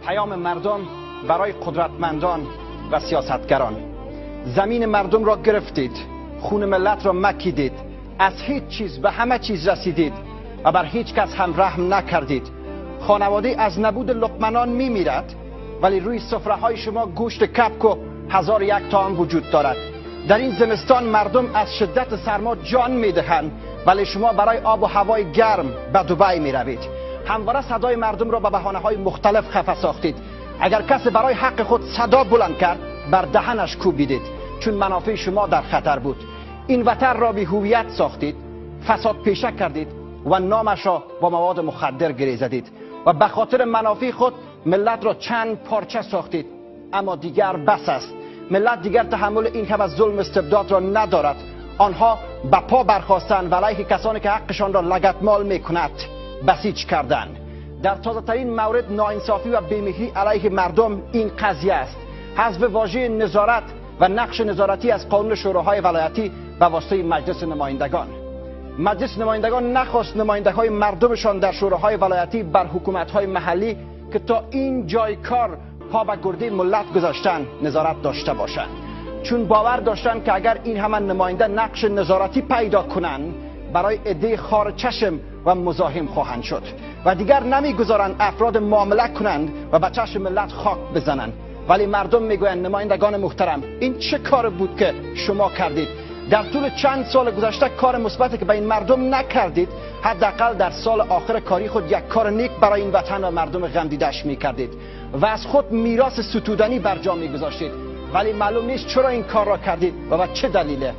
پیام مردم برای قدرتمندان و سیاستگران: زمین مردم را گرفتید، خون ملت را مکیدید، از هیچ چیز به همه چیز رسیدید و بر هیچ کس هم رحم نکردید. خانواده از نبود لقمنان میمیرد، ولی روی سفره های شما گوشت کبک و 1001 طعام وجود دارد. در این زمستان مردم از شدت سرما جان میدهند، ولی شما برای آب و هوای گرم به دبی میروید. همواره صدای مردم را به بهانه های مختلف خفه ساختید. اگر کسی برای حق خود صدا بلند کرد، بر دهنش کوبیدید، چون منافع شما در خطر بود. این وطن را بی هویت ساختید، فساد پیشه کردید و نامش را با مواد مخدر گره زدید و به خاطر منافع خود ملت را چند پارچه ساختید. اما دیگر بس است. ملت دیگر تحمل این همه ظلم استبداد را ندارد. آنها به پا برخاستند و علیه کسانی که حقشان را لگدمال میکند بسیج کردند. در تازه ترین مورد ناانصافی و بی‌مهری علیه مردم این قضیه است: حذف واژه نظارت و نقش نظارتی از قانون شوراهای ولایتی به واسطه مجلس نمایندگان. مجلس نمایندگان نخواست نمایندگان مردمشان در شوراهای ولایتی بر حکومت‌های محلی که تا این جای کار پا به گرده ملت گذاشتن نظارت داشته باشند، چون باور داشتند که اگر این همه نماینده نقش نظارتی پیدا کنند، برای عده خار چشم و مزاحم خواهند شد و دیگر نمیگذارند افراد معامله کنند و به چشم ملت خاک بزنند. ولی مردم میگویند نمایندگان محترم، این چه کار بود که شما کردید؟ در طول چند سال گذشته کار مثبتی که به این مردم نکردید، حداقل در سال آخر کاری خود یک کار نیک برای این وطن و مردم غم دیدش میکردید و از خود میراث ستودنی بر جا میگذاشتید. ولی معلوم نیست چرا این کار را کردید و به چه دلیله.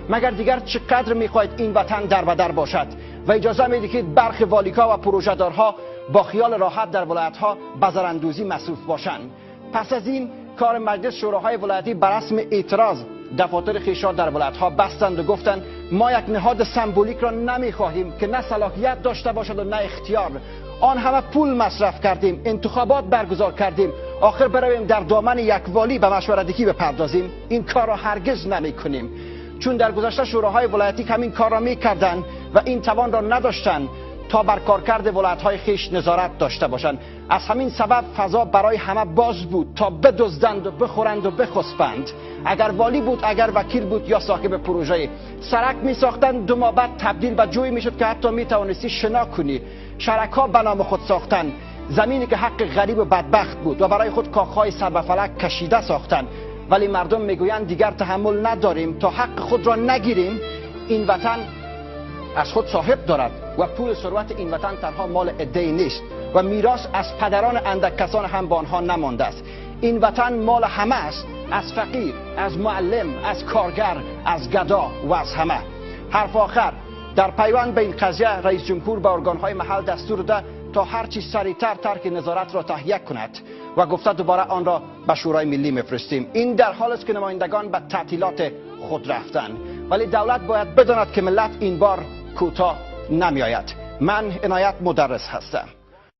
مگر دیگر چقدر میخواهید این وطن در بدر باشد و اجازه میدهید برخی والیکا و پروژه‌دارها با خیال راحت در ولایت‌ها بزراندوزی مصروف باشند؟ پس از این کار مجلس شوراهای ولایتی بر رسم اعتراض دفاتر خویش را در ولایت‌ها بستند و گفتند ما یک نهاد سمبولیک را نمیخواهیم که نه صلاحیت داشته باشد و نه اختیار. آن همه پول مصرف کردیم، انتخابات برگزار کردیم، آخر برویم در دامن یک والی به مشورت‌دهی بپردازیم؟ این کار را هرگز نمیکنیم. چون در گذشته شوراهای ولایتی همین کار را میکردند و این توان را نداشتند تا بر کارکرد ولایت‌های خویش نظارت داشته باشند. از همین سبب فضا برای همه باز بود تا بدزدند و بخورند و بخسبند. اگر والی بود، اگر وکیل بود یا صاحب پروژه، سرک می ساختند، 2 ماه بعد تبدیل به جوی میشد که حتی می توانستی شنا کنی. شرک‌ها به نام خود ساختند، زمینی که حق غریب و بدبخت بود و برای خود کاخهای سر به فلک کشیده ساختند. ولی مردم میگویند دیگر تحمل نداریم، تا حق خود را نگیریم. این وطن از خود صاحب دارد و پول ثروت این وطن تنها مال عده‌ای نیست و میراث از پدران اندک کسان هم به آنها نمانده است. این وطن مال همه است، از فقیر، از معلم، از کارگر، از گدا و از همه. حرف آخر در پیوند به این قضیه، رئیس جمهور به ارگانهای محل دستور داده تا هرچی سریعتر ترک نظارت را تهیه کند و گفته دوباره آن را به شورای ملی میفرستیم. این در حال است که نمایندگان به تعطیلات خود رفتند، ولی دولت باید بداند که ملت این بار کوتاه نمیآید. من عنایت مدرس هستم.